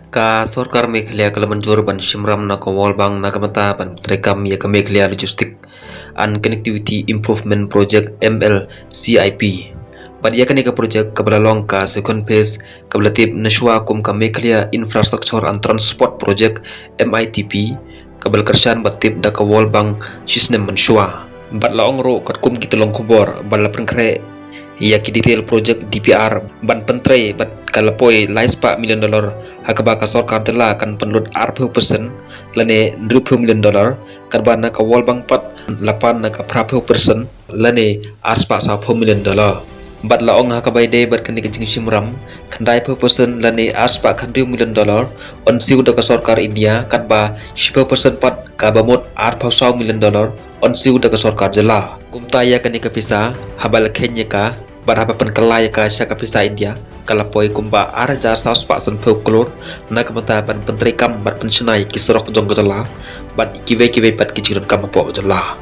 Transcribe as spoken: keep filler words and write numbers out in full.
Ka sorkar Meghalaya ka la mynjur ban shim ram na ka World Bank na ka bynta ban treikam ïa ka Meghalaya Logistic and Connectivity Improvement Project, M L C I P. Bad ïa kane ka project kaba la long ka second phase, kaba la tip na shwa kum ka Meghalaya Infrastructure and Transport Project, M I T P, kaba la kyrshan bad tip da ka World Bank shisnem mynshuwa. Bad la ong ruh katkum ki tyllong khubor ba la pynkhreh ïa ki detail project, D P R, ban pyntrei bad ka la poi lai spah million dollar, ha kaba ka sorkar jylla kan pynlut arphew percent lane hynriewphew million dollar, katba na ka World Bank pat la pan na ka phraphew percent lane arspah sawphew million dollar. Bad la ong ha kaba ïadei bad kane ka jingshim ram, khyndaiphew percent lane arspah khynriew million dollar yn siew da ka sorkar India, katba shiphew percent pat, kaba mut arphew saw million dollar, yn siew da ka sorkar jylla. Kumta ïa kane ka pisa, haba la kheiñ ïa ka bad haba pynkylla ïa ka sha ka pisa India, ka la poi kumba ar hajar saw spah sanphew klur na ka bynta ban pyntreikam bad pynshna ïa ki surok jong ka jylla bad kiwei kiwei pat ki jingdonkam hapoh ka jylla.